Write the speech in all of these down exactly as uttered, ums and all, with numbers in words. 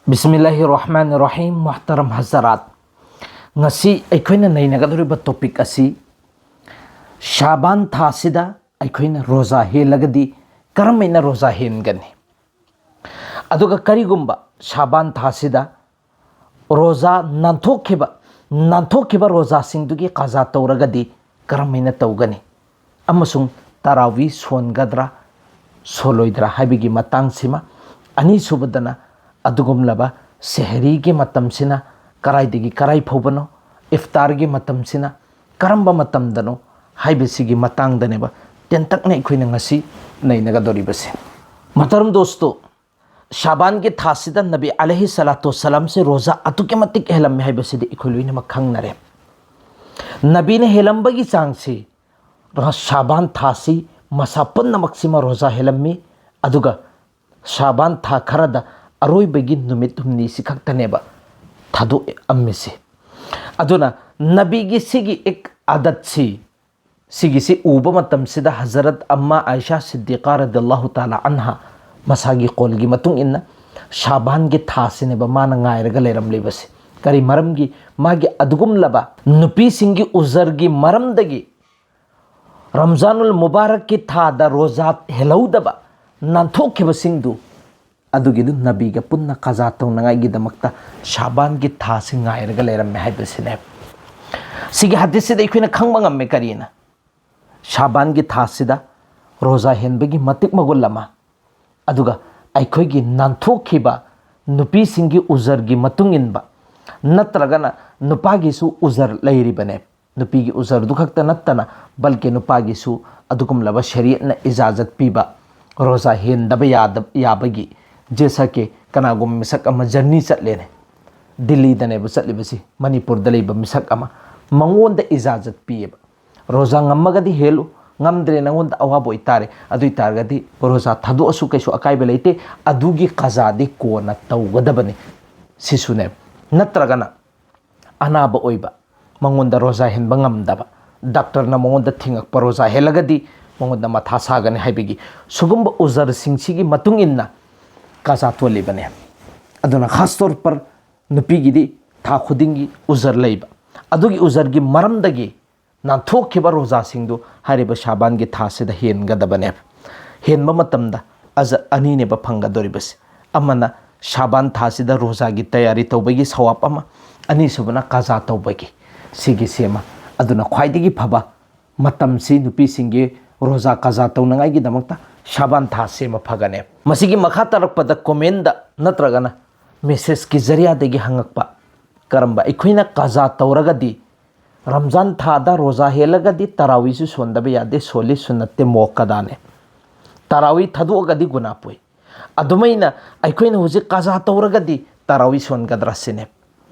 ꯕꯤꯁꯃꯤꯜꯂꯥꯍꯤꯔ ꯔꯍꯃꯥꯟ ꯔꯍꯤꯝ꯫ ꯃꯨꯍꯇꯔꯝ ꯍꯖꯔꯥꯠ, ꯉꯁꯤ ꯑꯩꯈꯣꯏꯅ ꯅꯩꯅꯒꯗꯧꯔꯤꯕ ꯇꯣꯄꯤꯛ ꯑꯁꯤ ꯁꯥꯕꯥꯟ ꯊꯥꯁꯤꯗ ꯑꯩꯈꯣꯏꯅ ꯔꯣꯖꯥ ꯍꯦꯜꯂꯒꯗꯤ ꯀꯔꯝꯍꯥꯏꯅ ꯔꯣꯖꯥ ꯍꯦꯟꯒꯅꯤ? ꯑꯗꯨꯒ ꯀꯔꯤꯒꯨꯝꯕ ꯁꯥꯕꯥꯟ ꯊꯥꯁꯤꯗ ꯔꯣꯖꯥ ꯅꯥꯟꯊꯣꯛꯈꯤꯕ, ꯅꯥꯟꯊꯣꯛꯈꯤꯕ ꯔꯣꯖꯥꯁꯤꯡꯗꯨꯒꯤ ꯀꯖꯥ ꯇꯧꯔꯒꯗꯤ ꯀꯔꯝꯍꯥꯏꯅ ꯇꯧꯒꯅꯤ? ꯑꯃꯁꯨꯡ ꯇꯔꯥꯋꯤ ꯁꯣꯟꯒꯗ꯭ꯔꯥ, ꯁꯣꯜꯂꯣꯏꯗ꯭ꯔꯥ ꯍꯥꯏꯕꯒꯤ ꯃꯇꯥꯡꯁꯤꯃ, ꯑꯅꯤꯁꯨꯕꯗꯅ ꯑꯗꯨꯒꯨꯝꯂꯕ ꯁꯦꯍꯔꯤꯒꯤ ꯃꯇꯝꯁꯤꯅ ꯀꯔꯥꯏꯗꯒꯤ ꯀꯔꯥꯏ ꯐꯥꯎꯕꯅꯣ, ꯏꯐꯇꯥꯔꯒꯤ ꯃꯇꯝꯁꯤꯅ ꯀꯔꯝꯕ ꯃꯇꯝꯗꯅꯣ ꯍꯥꯏꯕꯁꯤꯒꯤ ꯃꯇꯥꯡꯗꯅꯦꯕ ꯇꯦꯟꯇꯛꯅ ꯑꯩꯈꯣꯏꯅ ꯉꯁꯤ ꯅꯩꯅꯒꯗꯧꯔꯤꯕꯁꯦ꯫ ꯃꯍꯇꯔꯝ ꯗꯣꯁꯇꯣ, ꯁꯥꯕꯥꯟꯒꯤ ꯊꯥꯁꯤꯗ ꯅꯕꯤ ꯑꯂꯩꯍꯤ ꯁꯂꯥꯇꯨ ꯋꯁꯁꯂꯥꯝꯁꯦ ꯔꯣꯖꯥ ꯑꯗꯨꯛꯀꯤ ꯃꯇꯤꯛ ꯍꯦꯜꯂꯝꯃꯤ ꯍꯥꯏꯕꯁꯤꯗꯤ ꯑꯩꯈꯣꯏ ꯂꯣꯏꯅꯃꯛ ꯈꯪꯅꯔꯦ꯫ ꯅꯕꯤꯅ ꯍꯦꯜꯂꯝꯕꯒꯤ ꯆꯥꯡꯁꯤ, ꯁꯥꯕꯥꯟ ꯊꯥꯁꯤ ꯃꯁꯥ ꯄꯨꯝꯅꯃꯛꯁꯤꯃ ꯔꯣꯖꯥ ꯍꯦꯜꯂꯝꯃꯤ꯫ ꯑꯗꯨꯒ ꯁꯥꯕꯥꯟ ꯊꯥ ꯈꯔꯗ ꯑꯔꯣꯏꯕꯒꯤ ꯅꯨꯃꯤꯠ ꯍꯨꯝꯅꯤꯁꯤ ꯈꯛꯇꯅꯦꯕ ꯊꯥꯗꯣꯛꯑꯝꯃꯤꯁꯤ꯫ ꯑꯗꯨꯅ ꯅꯕꯤꯒꯤ ꯁꯤꯒꯤ ꯏꯛ ꯑꯥꯗꯠꯁꯤ, ꯁꯤꯒꯤꯁꯤ ꯎꯕ ꯃꯇꯝꯁꯤꯗ ꯍꯖꯔꯠ ꯑꯝꯃꯥ ꯑꯥꯏꯁꯥ ꯁꯤꯗꯤꯀꯥ ꯔꯗꯤꯌꯜꯂꯥꯍꯨ ꯇꯥꯂꯥ ꯑꯟꯍꯥ ꯃꯁꯥꯒꯤ ꯀꯣꯜꯒꯤ ꯃꯇꯨꯡ ꯏꯟꯅ ꯁꯥꯕꯥꯟꯒꯤ ꯊꯥꯁꯤꯅꯦꯕ ꯃꯥꯅ ꯉꯥꯏꯔꯒ ꯂꯩꯔꯝꯂꯤꯕꯁꯤ꯫ ꯀꯔꯤ ꯃꯔꯝꯒꯤ? ꯃꯥꯒꯤ ꯑꯗꯨꯒꯨꯝꯂꯕ ꯅꯨꯄꯤꯁꯤꯡꯒꯤ ꯎꯖꯔꯒꯤ ꯃꯔꯝꯗꯒꯤ ꯔꯝꯖꯥꯅꯨꯜ ꯃꯨꯕꯥꯔꯛꯀꯤ ꯊꯥꯗ ꯔꯣꯖꯥ ꯍꯦꯜꯍꯧꯗꯕ ꯅꯥꯟꯊꯣꯛꯈꯤꯕꯁꯤꯡꯗꯨ ꯑꯗꯨꯒꯤꯗꯨ ꯅꯕꯤꯒ ꯄꯨꯟꯅ ꯀꯖꯥ ꯇꯧꯅꯉꯥꯏꯒꯤꯗꯃꯛꯇ ꯁꯥꯕꯥꯟꯒꯤ ꯊꯥꯁꯤ ꯉꯥꯏꯔꯒ ꯂꯩꯔꯝꯃꯦ ꯍꯥꯏꯕꯁꯤꯅꯦ꯫ ꯁꯤꯒꯤ ꯍꯗꯤꯁꯁꯤꯗ ꯑꯩꯈꯣꯏꯅ ꯈꯪꯕ ꯉꯝꯃꯦ ꯀꯔꯤꯅ? ꯁꯥꯕꯥꯟꯒꯤ ꯊꯥꯁꯤꯗ ꯔꯣꯖꯥ ꯍꯦꯟꯕꯒꯤ ꯃꯇꯤꯛ ꯃꯒꯨꯟ ꯑꯃ, ꯑꯗꯨꯒ ꯑꯩꯈꯣꯏꯒꯤ ꯅꯥꯟꯊꯣꯛꯈꯤꯕ ꯅꯨꯄꯤꯁꯤꯡꯒꯤ ꯎꯖꯔꯒꯤ ꯃꯇꯨꯡ ꯏꯟꯕ, ꯅꯠꯇ꯭ꯔꯒꯅ ꯅꯨꯄꯥꯒꯤꯁꯨ ꯎꯖꯔ ꯂꯩꯔꯤꯕꯅꯦ꯫ ꯅꯨꯄꯤꯒꯤ ꯎꯖꯔꯗꯨ ꯈꯛꯇ ꯅꯠꯇꯅ, ꯕꯜꯀꯤ ꯅꯨꯄꯥꯒꯤꯁꯨ ꯑꯗꯨꯒꯨꯝꯂꯕ ꯁꯦꯔꯤꯌꯠꯅ ꯏꯖꯥꯖꯠ ꯄꯤꯕ ꯔꯣꯖꯥ ꯍꯦꯟꯗꯕ ꯌꯥꯗ-, ꯌꯥꯕꯒꯤ, ꯖꯦꯁꯥ ꯀꯦ ꯀꯅꯥꯒꯨꯝꯕ ꯃꯤꯁꯛ ꯑꯃ ꯖꯔꯅꯤ ꯆꯠꯂꯦꯅꯦ, ꯗꯤꯜꯂꯤꯗꯅꯦꯕ ꯆꯠꯂꯤꯕꯁꯤ, ꯃꯅꯤꯄꯨꯔꯗ ꯂꯩꯕ ꯃꯤꯁꯛ ꯑꯃ, ꯃꯉꯣꯟꯗ ꯏꯖꯥꯖꯠ ꯄꯤꯌꯦꯕ, ꯔꯣꯖꯥ ꯉꯝꯃꯒꯗꯤ ꯍꯦꯜꯂꯨ, ꯉꯝꯗ꯭ꯔꯦ ꯅꯉꯣꯟꯗ ꯑꯋꯥꯕ ꯑꯣꯏꯇꯥꯔꯦ, ꯑꯗꯨ ꯑꯣꯏꯇꯥꯔꯒꯗꯤ ꯔꯣꯖꯥ ꯊꯥꯗꯣꯛꯑꯁꯨ ꯀꯩꯁꯨ ꯑꯀꯥꯏꯕ ꯂꯩꯇꯦ, ꯑꯗꯨꯒꯤ ꯀꯖꯥꯗꯤ ꯀꯣꯟꯅ ꯇꯧꯒꯗꯕꯅꯤ꯫ ꯁꯤꯁꯨꯅꯦ, ꯅꯠꯇ꯭ꯔꯒꯅ ꯑꯅꯥꯕ ꯑꯣꯏꯕ, ꯃꯉꯣꯟꯗ ꯔꯣꯖꯥ ꯍꯦꯟꯕ ꯉꯝꯗꯕ, ꯗꯥꯛꯇꯔꯅ ꯃꯉꯣꯟꯗ ꯊꯤꯡꯉꯛꯄ, ꯔꯣꯖꯥ ꯍꯦꯜꯂꯒꯗꯤ ꯃꯉꯣꯟꯗ ꯃꯊꯥ ꯁꯥꯒꯅꯤ ꯍꯥꯏꯕꯒꯤ ꯁꯤꯒꯨꯝꯕ ꯎꯖꯔꯁꯤꯡꯁꯤꯒꯤ ꯃꯇꯨꯡ ꯏꯟꯅ ꯀꯖꯥ ꯊꯣꯜꯂꯤꯕꯅꯦ꯫ ꯑꯗꯨꯅ ꯈꯥꯁ ꯇꯧꯔ ꯄꯔ ꯅꯨꯄꯤꯒꯤꯗꯤ ꯊꯥ ꯈꯨꯗꯤꯡꯒꯤ ꯎꯖꯔ ꯂꯩꯕ, ꯑꯗꯨꯒꯤ ꯎꯖꯔꯒꯤ ꯃꯔꯝꯗꯒꯤ ꯅꯥꯟꯊꯣꯛꯈꯤꯕ ꯔꯣꯖꯥꯁꯤꯡꯗꯨ ꯍꯥꯏꯔꯤꯕ ꯁꯥꯕꯥꯟꯒꯤ ꯊꯥꯁꯤꯗ ꯍꯦꯟꯒꯗꯕꯅꯦꯕ꯫ ꯍꯦꯟꯕ ꯃꯇꯝꯗ ꯑꯖꯔ ꯑꯅꯤꯅꯦꯕ ꯐꯪꯒꯗꯧꯔꯤꯕꯁꯦ꯫ ꯑꯃꯅ ꯁꯥꯕꯥꯟ ꯊꯥꯁꯤꯗ ꯔꯣꯖꯥꯒꯤ ꯇꯌꯥꯔꯤ ꯇꯧꯕꯒꯤ ꯁꯋꯥꯞ ꯑꯃ, ꯑꯅꯤꯁꯨꯕꯅ ꯀꯖꯥ ꯇꯧꯕꯒꯤ, ꯁꯤꯒꯤꯁꯤ ꯑꯃ꯫ ꯑꯗꯨꯅ ꯈ꯭ꯋꯥꯏꯗꯒꯤ ꯐꯕ ꯃꯇꯝꯁꯤ ꯅꯨꯄꯤꯁꯤꯡꯒꯤ ꯔꯣꯖꯥ ꯀꯖꯥ ꯇꯧꯅꯉꯥꯏꯒꯤꯗꯃꯛꯇ ꯁꯥꯕꯥꯟ ꯊꯥꯁꯤ ꯑꯃ ꯐꯒꯅꯦꯕ꯫ ꯃꯁꯤꯒꯤ ꯃꯈꯥ ꯇꯥꯔꯛꯄꯗ comment ꯅꯠꯇ꯭ꯔꯒꯅ messageꯀꯤ ꯖꯔꯤꯌꯥꯗꯒꯤ ꯍꯪꯉꯛꯄ, ꯀꯔꯝꯕ ꯑꯩꯈꯣꯏꯅ ꯀꯖꯥ ꯇꯧꯔꯒꯗꯤ, ꯔꯝꯖꯥꯟ ꯊꯥꯗ ꯔꯣꯖꯥ ꯍꯦꯜꯂꯒꯗꯤ ꯇꯔꯥꯋꯤꯁꯨ ꯁꯣꯟꯗꯕ ꯌꯥꯗꯦ, ꯁꯣꯜꯂꯤ ꯁꯨꯟꯅꯠꯇꯦ ꯃꯣꯛꯀꯗꯥꯅꯦ꯫ ꯇꯔꯥꯋꯤ ꯊꯥꯗꯣꯛꯑꯒꯗꯤ ꯒꯨꯅꯥ ꯄꯨꯏ꯫ ꯑꯗꯨꯃꯥꯏꯅ ꯑꯩꯈꯣꯏꯅ ꯍꯧꯖꯤꯛ ꯀꯖꯥ ꯇꯧꯔꯒꯗꯤ ꯇꯔꯥꯋꯤ ꯁꯣꯟꯒꯗ꯭ꯔꯥ ꯁꯤꯅꯦ꯫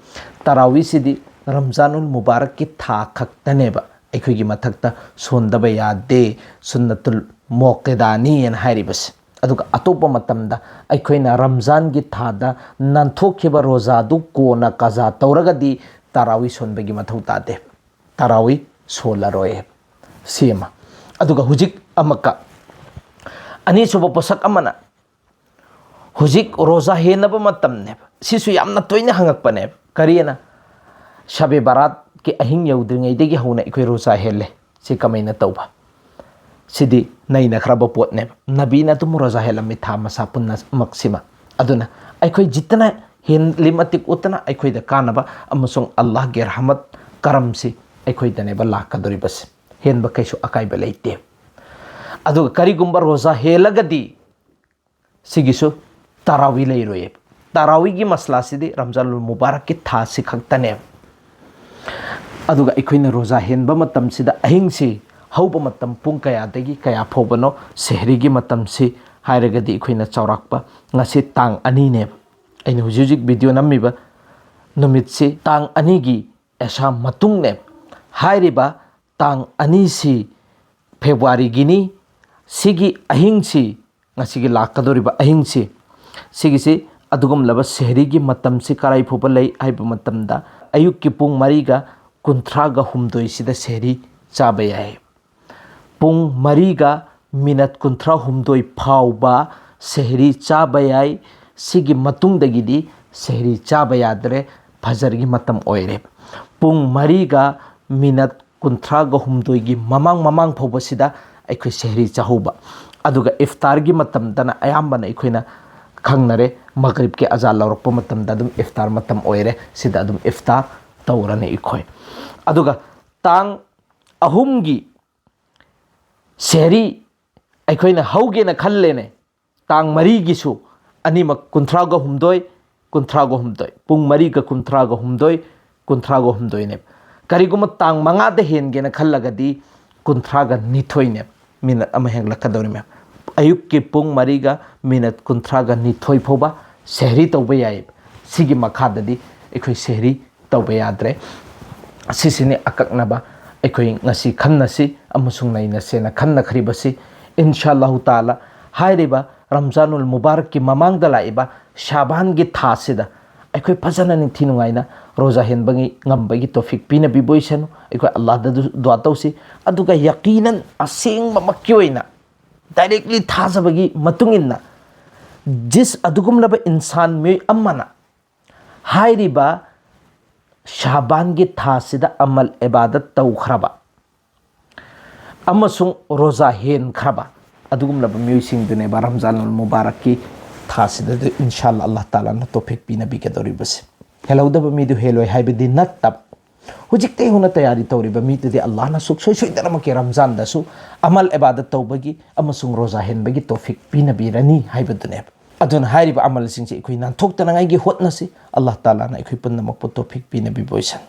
ꯇꯔꯥꯋꯤꯁꯤꯗꯤ ꯔꯝꯖꯥꯅꯨꯜ ꯃꯨꯕꯥꯔꯛꯀꯤ ꯊꯥ ꯈꯛꯇꯅꯦꯕ ꯑꯩꯈꯣꯏꯒꯤ ꯃꯊꯛꯇ ꯁꯣꯟꯗꯕ ꯌꯥꯗꯦ, ꯁꯨꯟꯅꯇꯨꯜ ꯃꯣꯛꯀꯦꯗꯥꯅꯤ ꯍꯥꯏꯅ ꯍꯥꯏꯔꯤꯕꯁꯦ꯫ ꯑꯗꯨꯒ ꯑꯇꯣꯞꯄ ꯃꯇꯝꯗ ꯑꯩꯈꯣꯏꯅ ꯔꯝꯖꯥꯟꯒꯤ ꯊꯥꯗ ꯅꯥꯟꯊꯣꯛꯈꯤꯕ ꯔꯣꯖꯥꯗꯨ ꯀꯣꯟꯅ ꯀꯖꯥ ꯇꯧꯔꯒꯗꯤ ꯇꯔꯥꯋꯤ ꯁꯣꯟꯕꯒꯤ ꯃꯊꯧ ꯇꯥꯗꯦ, ꯇꯔꯥꯋꯤ ꯁꯣꯜꯂꯔꯣꯏ꯫ ꯁꯤ ꯑꯃ꯫ ꯑꯗꯨꯒ ꯍꯧꯖꯤꯛ ꯑꯃꯛꯀ ꯑꯅꯤꯁꯨꯕ ꯄꯣꯠꯁꯛ ꯑꯃꯅ, ꯍꯧꯖꯤꯛ ꯔꯣꯖꯥ ꯍꯦꯟꯅꯕ ꯃꯇꯝꯅꯦꯕ꯫ ꯁꯤꯁꯨ ꯌꯥꯝꯅ ꯇꯣꯏꯅ ꯍꯪꯉꯛꯄꯅꯦꯕ꯫ ꯀꯔꯤꯅ? ꯁꯕꯦ ꯕꯔꯥꯠꯀꯤ ꯑꯍꯤꯡ ꯌꯧꯗ꯭ꯔꯤꯉꯩꯗꯒꯤ ꯍꯧꯅ ꯑꯩꯈꯣꯏ ꯔꯣꯖꯥ ꯍꯦꯜꯂꯦ꯫ ꯁꯤ ꯀꯃꯥꯏꯅ ꯇꯧꯕ? ꯁꯤꯗꯤ ꯅꯩꯅꯈ꯭ꯔꯕ ꯄꯣꯠꯅꯦꯕ꯫ ꯅꯕꯤꯅ ꯑꯗꯨꯝ ꯔꯣꯖꯥ ꯍꯦꯜꯂꯝꯃꯤ ꯊꯥ ꯃꯁꯥ ꯄꯨꯝꯅꯃꯛꯁꯤꯃ꯫ ꯑꯗꯨꯅ ꯑꯩꯈꯣꯏ ꯖꯤꯠꯇꯅ ꯍꯦꯜꯂꯤ ꯃꯇꯤꯛ ꯎꯠꯇꯅ ꯑꯩꯈꯣꯏꯗ ꯀꯥꯟꯅꯕ ꯑꯃꯁꯨꯡ ꯑꯜꯂꯥꯍꯒꯤ ꯔꯍꯃꯠ ꯀꯔꯝꯁꯤ ꯑꯩꯈꯣꯏꯗꯅꯦꯕ ꯂꯥꯛꯀꯗꯧꯔꯤꯕꯁꯦ꯫ ꯍꯦꯟꯕ ꯀꯩꯁꯨ ꯑꯀꯥꯏꯕ ꯂꯩꯇꯦ꯫ ꯑꯗꯨꯒ ꯀꯔꯤꯒꯨꯝꯕ ꯔꯣꯖꯥ ꯍꯦꯜꯂꯒꯗꯤ ꯁꯤꯒꯤꯁꯨ ꯇꯔꯥꯋꯤ ꯂꯩꯔꯣꯏꯌꯦꯕ꯫ ꯇꯔꯥꯋꯤꯒꯤ ꯃꯁꯂꯥꯁꯤꯗꯤ ꯔꯝꯖꯥꯅꯨꯜ ꯃꯨꯕꯥꯔꯛꯀꯤ ꯊꯥꯁꯤ ꯈꯛꯇꯅꯦꯕ꯫ ꯑꯗꯨꯒ ꯑꯩꯈꯣꯏꯅ ꯔꯣꯖꯥ ꯍꯦꯟꯕ ꯃꯇꯝꯁꯤꯗ ꯑꯍꯤꯡꯁꯤ ꯍꯧꯕ ꯃꯇꯝ ꯄꯨꯡ ꯀꯌꯥꯗꯒꯤ ꯀꯌꯥ ꯐꯥꯎꯕꯅꯣ? ꯁꯦꯍꯔꯤꯒꯤ ꯃꯇꯝꯁꯤ ꯍꯥꯏꯔꯒꯗꯤ ꯑꯩꯈꯣꯏꯅ ꯆꯥꯎꯔꯥꯛꯄ ꯉꯁꯤ ꯇꯥꯡ ꯑꯅꯤꯅꯦꯕ꯫ ꯑꯩꯅ ꯍꯧꯖꯤꯛ ꯍꯧꯖꯤꯛ ꯚꯤꯗꯤꯑꯣ ꯅꯝꯃꯤꯕ ꯅꯨꯃꯤꯠꯁꯤ ꯇꯥꯡ ꯑꯅꯤꯒꯤ ꯑꯦꯁꯥ ꯃꯇꯨꯡꯅꯦꯕ꯫ ꯍꯥꯏꯔꯤꯕ ꯇꯥꯡ ꯑꯅꯤꯁꯤ ꯐꯦꯕ꯭ꯔꯨꯋꯥꯔꯤꯒꯤꯅꯤ꯫ ꯁꯤꯒꯤ ꯑꯍꯤꯡꯁꯤ, ꯉꯁꯤꯒꯤ ꯂꯥꯛꯀꯗꯧꯔꯤꯕ ꯑꯍꯤꯡꯁꯤ, ꯁꯤꯒꯤꯁꯤ ꯑꯗꯨꯒꯨꯝꯂꯕ ꯁꯦꯍꯔꯤꯒꯤ ꯃꯇꯝꯁꯤ ꯀꯔꯥꯏ ꯐꯥꯎꯕ ꯂꯩ ꯍꯥꯏꯕ ꯃꯇꯝꯗ, ꯑꯌꯨꯛꯀꯤ ꯄꯨꯡ ꯃꯔꯤꯒ ꯀꯨꯟꯊ꯭ꯔꯥꯒ ꯍꯨꯝꯗꯣꯏꯁꯤꯗ ꯁꯦꯍꯔꯤ ꯆꯥꯕ ꯌꯥꯏ꯫ ꯄꯨꯡ ꯃꯔꯤꯒ ꯃꯤꯅꯠ ꯀꯨꯟꯊ꯭ꯔꯥ ꯍꯨꯝꯗꯣꯏ ꯐꯥꯎꯕ ꯁꯦꯍꯔꯤ ꯆꯥꯕ ꯌꯥꯏ꯫ ꯁꯤꯒꯤ ꯃꯇꯨꯡꯗꯒꯤꯗꯤ ꯁꯦꯍꯔꯤ ꯆꯥꯕ ꯌꯥꯗ꯭ꯔꯦ, ꯐꯖꯔꯒꯤ ꯃꯇꯝ ꯑꯣꯏꯔꯦ꯫ ꯄꯨꯡ ꯃꯔꯤꯒ ꯃꯤꯅꯠ ꯀꯨꯟꯊ꯭ꯔꯥꯒ ꯍꯨꯝꯗꯣꯏꯒꯤ ꯃꯃꯥꯡ ꯃꯃꯥꯡ ꯐꯥꯎꯕꯁꯤꯗ ꯑꯩꯈꯣꯏ ꯁꯦꯍꯔꯤ ꯆꯥꯍꯧꯕ꯫ ꯑꯗꯨꯒ ꯏꯐꯇꯥꯔꯒꯤ ꯃꯇꯝꯗꯅ ꯑꯌꯥꯝꯕꯅ ꯑꯩꯈꯣꯏꯅ ꯈꯪꯅꯔꯦ, ꯃꯒꯔꯤꯕꯀꯤ ꯑꯖꯥꯟ ꯂꯧꯔꯛꯄ ꯃꯇꯝꯗ ꯑꯗꯨꯝ ꯏꯐꯇꯥꯔ ꯃꯇꯝ ꯑꯣꯏꯔꯦ, ꯁꯤꯗ ꯑꯗꯨꯝ ꯏꯐꯇꯥꯔ ꯇꯧꯔꯅꯤ ꯑꯩꯈꯣꯏ꯫ ꯑꯗꯨꯒ ꯇꯥꯡ ꯑꯍꯨꯝꯒꯤ ꯁꯦꯍꯔꯤ ꯑꯩꯈꯣꯏꯅ ꯍꯧꯒꯦꯅ ꯈꯜꯂꯦꯅꯦ, ꯇꯥꯡ ꯃꯔꯤꯒꯤꯁꯨ ꯑꯅꯤꯃꯛ ꯀꯨꯟꯊ꯭ꯔꯥꯒ ꯍꯨꯝꯗꯣꯏ, ꯀꯨꯟꯊ꯭ꯔꯥꯒ ꯍꯨꯝꯗꯣꯏ, ꯄꯨꯡ ꯃꯔꯤꯒ ꯀꯨꯟꯊ꯭ꯔꯥꯒ ꯍꯨꯝꯗꯣꯏ, ꯀꯨꯟꯊ꯭ꯔꯥꯒ ꯍꯨꯝꯗꯣꯏꯅꯦꯕ꯫ ꯀꯔꯤꯒꯨꯝꯕ ꯇꯥꯡ ꯃꯉꯥꯗ ꯍꯦꯟꯒꯦꯅ ꯈꯜꯂꯒꯗꯤ ꯀꯨꯟꯊ꯭ꯔꯥꯒ ꯅꯤꯊꯣꯏꯅꯦꯕ, ꯃꯤꯅꯠ ꯑꯃ ꯍꯦꯟꯒꯠꯂꯛꯀꯗꯧꯔꯤꯃꯦꯕ꯫ ꯑꯌꯨꯛꯀꯤ ꯄꯨꯡ ꯃꯔꯤꯒ ꯃꯤꯅꯠ ꯀꯨꯟꯊ꯭ꯔꯥꯒ ꯅꯤꯊꯣꯏ ꯐꯥꯎꯕ ꯁꯦꯍꯔꯤ ꯇꯧꯕ ꯌꯥꯏꯌꯦꯕ꯫ ꯁꯤꯒꯤ ꯃꯈꯥꯗꯗꯤ ꯑꯩꯈꯣꯏ ꯁꯦꯍꯔꯤ ꯇꯧꯕ ꯌꯥꯗ꯭ꯔꯦ꯫ ꯑꯁꯤꯁꯤꯅꯤ ꯑꯀꯛꯅꯕ ꯑꯩꯈꯣꯏ ꯉꯁꯤ ꯈꯟꯅꯁꯤ ꯑꯃꯁꯨꯡ ꯅꯩꯅꯁꯦꯅ ꯈꯟꯅꯈ꯭ꯔꯤꯕꯁꯤ꯫ ꯏꯟꯁꯥ ꯑꯜꯂꯥꯍꯨ ꯇꯥꯂꯥ, ꯍꯥꯏꯔꯤꯕ ꯔꯝꯖꯥꯅꯨꯜ ꯃꯨꯕꯥꯔꯛꯀꯤ ꯃꯃꯥꯡꯗ ꯂꯥꯛꯏꯕ ꯁꯥꯕꯥꯟꯒꯤ ꯊꯥꯁꯤꯗ ꯑꯩꯈꯣꯏ ꯐꯖꯅ ꯅꯤꯡꯊꯤ ꯅꯨꯡꯉꯥꯏꯅ ꯔꯣꯖꯥ ꯍꯦꯟꯕꯒꯤ, ꯉꯝꯕꯒꯤ ꯇꯣꯐꯤꯛ ꯄꯤꯅꯕꯤꯕ ꯑꯣꯏꯁꯅꯨ꯫ ꯑꯩꯈꯣꯏ ꯑꯜꯂꯥꯍꯗ ꯗꯨ-, ꯗꯨꯋꯥ ꯇꯧꯁꯤ꯫ ꯑꯗꯨꯒ ꯌꯀꯤꯅꯟ ꯑꯁꯦꯡꯕꯃꯛꯀꯤ ꯑꯣꯏꯅ directly ꯊꯥꯖꯕꯒꯤ ꯃꯇꯨꯡ ꯏꯟꯅ ꯖꯤꯁ ꯑꯗꯨꯒꯨꯝꯂꯕ ꯏꯟꯁꯥꯟ ꯃꯤꯑꯣꯏ ꯑꯃꯅ ꯍꯥꯏꯔꯤꯕ ꯁꯥꯕꯥꯟꯒꯤ ꯊꯥꯁꯤꯗ ꯑꯃꯜ ꯏꯕꯥꯗꯠ ꯇꯧꯈ꯭ꯔꯕ ꯑꯃꯁꯨꯡ ꯔꯣꯖꯥ ꯍꯦꯟꯈ꯭ꯔꯕ ꯑꯗꯨꯒꯨꯝꯂꯕ ꯃꯤꯑꯣꯏꯁꯤꯡꯗꯨꯅꯦꯕ ꯔꯝꯖꯥꯟ ꯑꯜ ꯃꯨꯕꯥꯔꯛꯀꯤ ꯊꯥꯁꯤꯗꯗꯤ ꯏꯟꯁꯥ ꯑꯜꯂꯥ ꯑꯜꯂꯥꯍ ꯇꯥꯂꯥꯅ ꯇꯣꯐꯤꯛ ꯄꯤꯅꯕꯤꯒꯗꯧꯔꯤꯕꯁꯦ꯫ ꯍꯦꯜꯍꯧꯗꯕ ꯃꯤꯗꯨ ꯍꯦꯜꯂꯣꯏ ꯍꯥꯏꯕꯗꯤ ꯅꯠꯇꯕ, ꯍꯧꯖꯤꯛꯇꯩ ꯍꯧꯅ ꯇꯌꯥꯔꯤ ꯇꯧꯔꯤꯕ ꯃꯤꯗꯨꯗꯤ ꯑꯜꯂꯥꯍꯅ ꯁꯨꯡꯁꯣꯏ ꯁꯣꯏꯗꯅꯃꯛꯀꯤ ꯔꯝꯖꯥꯟꯗꯁꯨ ꯑꯃꯜ ꯏꯕꯥꯗꯠ ꯇꯧꯕꯒꯤ ꯑꯃꯁꯨꯡ ꯔꯣꯖꯥ ꯍꯦꯟꯕꯒꯤ ꯇꯣꯐꯤꯛ ꯄꯤꯅꯕꯤꯔꯅꯤ ꯍꯥꯏꯕꯗꯨꯅꯦꯕ꯫ ꯑꯗꯨꯅ ꯍꯥꯏꯔꯤꯕ ꯑꯃꯜꯁꯤꯡꯁꯦ ꯑꯩꯈꯣꯏ ꯅꯥꯟꯊꯣꯛꯇꯅꯉꯥꯏꯒꯤ ꯍꯣꯠꯅꯁꯤ꯫ ꯑꯜꯂꯥꯍ ꯇꯥꯂꯥꯅ ꯑꯩꯈꯣꯏ ꯄꯨꯝꯅꯃꯛꯄꯨ ꯇꯣꯐꯤꯛ ꯄꯤꯅꯕꯤꯕ ꯑꯣꯏꯁꯅꯨ꯫